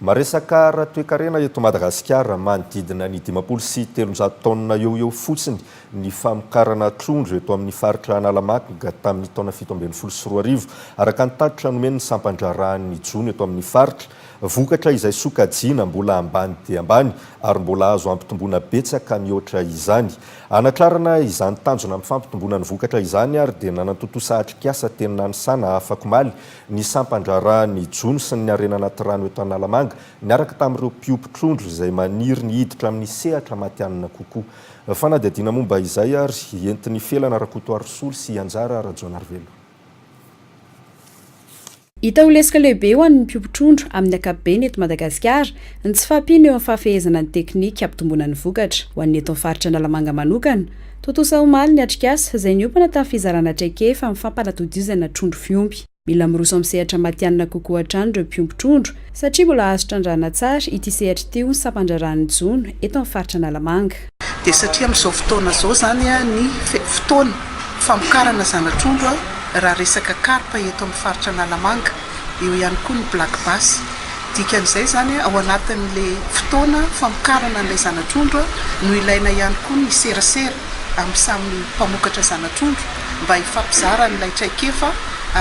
Maresaka ara-toekarena eto Madagasikara, manodidina ny 350 taonina eo eo fotsiny ny famokarana trondro eto amin'ny faritra Analamanga tamin'ny taona 2017, araka ny tatitra nomen'ny sampan-draharahan'ny jono eto amin'ny faritra. Vokatra izay sokajiana mbola ambany dia ambany ary mbola azo ampitomboina betsaka mihoatra izany. Hanatrarana izany tanjona amin'ny fampitomboana ny vokatra izany ary dia nanatontosa atrikasa teny Nanisana afakomaly ny sampan-draharahan'ny jono sy ny harena anaty rano eto Analamanga niaraka tamin'ireo mpiompy trondro izay maniry ny hiditra amin'ny sehatra matihanina kokoa. Fanadihadiana momba izay ary entin'i Felana Rakotoarisolo sy Anjara Rajaonarivelo. Hita ho lesoka lehibe ho an'ny mpiompy trondro amin'ny ankapobeny eto Madagasikara ny tsy fahampiana eo amin'ny fahafehezana ny teknika hampitomboana ny vokatra. Ho an'ny eto amin'ny faritra Analamanga manokana, tontosa omaly ny atrikasa izay niompana tamin'ny fizarana traikefa amin'ny fampanatodizana trondro fiompy. Mila miroso amin'ny sehatra matihanina kokoa hatrany ireo mpiompy trondro satria mbola azo trandrahana tsara ity sehatra ity hoy ny sampan-draharahan'ny jono eto amin'ny faritra Analamanga. Dia satria amin'izao fotoana izao izany ny fotoana famokarana zana-trondro raha resaka karpa eto amin'ny faritra Analamanga, eo ihany koa ny black bass. Dikan'izay izany ao anatin'ilay fotoana famokarana an'ilay zana-trondro no ilaina ihany koa ny serasera amin'ny samy mpamokatra zana-trondro mba hifampizara an'ilay traikefa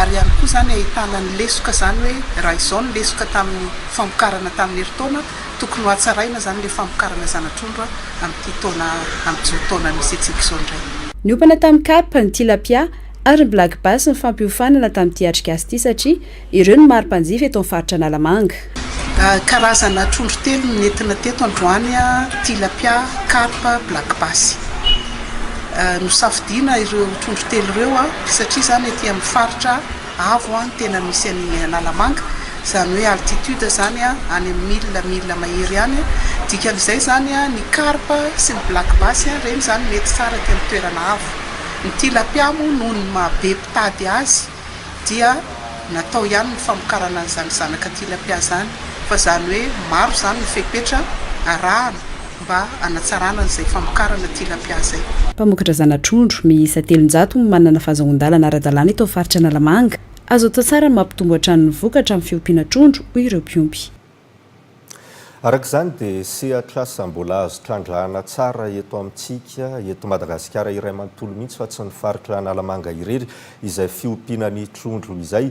ary ihany koa izany ahitana ny lesoka izany hoe raha izao ny lesoka tamin'ny famokarana tamin'ny herintaona. Tokony ho hatsaraina izany ilay famokarana zana-trondro amin'ity taona amin'izao taona misy antsika izao indray. Niompana tamin'ny karpa, ny tilapia ary ny black bass ny fampiofanana tamin'ity atrikasa ity satria ireo no maro mpanjifa eto amin'ny faritra Analamanga. Karazana trondro telo no nentina teto androany, tilapia, karpa, black bass. Nosafidiana ireo trondro telo ireo satria izany aty amin'ny faritra Avo ny tena misy an'i Analamanga, izany hoe altitude izany any amin'ny mille, mille mahery any, dikan'izay izany ny carpe sy ny black bass ireny izany mety tsara aty amin'ny toerana avo. Ny tilapia moa noho ny maha be mpitady azy dia natao ihany ny famokarana an'izany zanaka tilapia izany fa izany hoe maro izany ny fepetra arahana mba hanatsarana an'izay famokarana tilapia izay. Mpamokatra zana-trondro miisa 300 no manana fahazoan-dalana ara-dalàna eto amin'ny faritra Analamanga. Azo atao tsara ny mampitombo hatrany ny vokatra amin'ny fiompiana trondro, hoy ireo mpiompy. Araka izany dia sehatr'asa mbola azo trandrahana tsara eto amintsika, eto Madagasikara iray manontolo mihitsy fa tsy ny faritra Analamanga irery izay fiompiana ny trondro izay.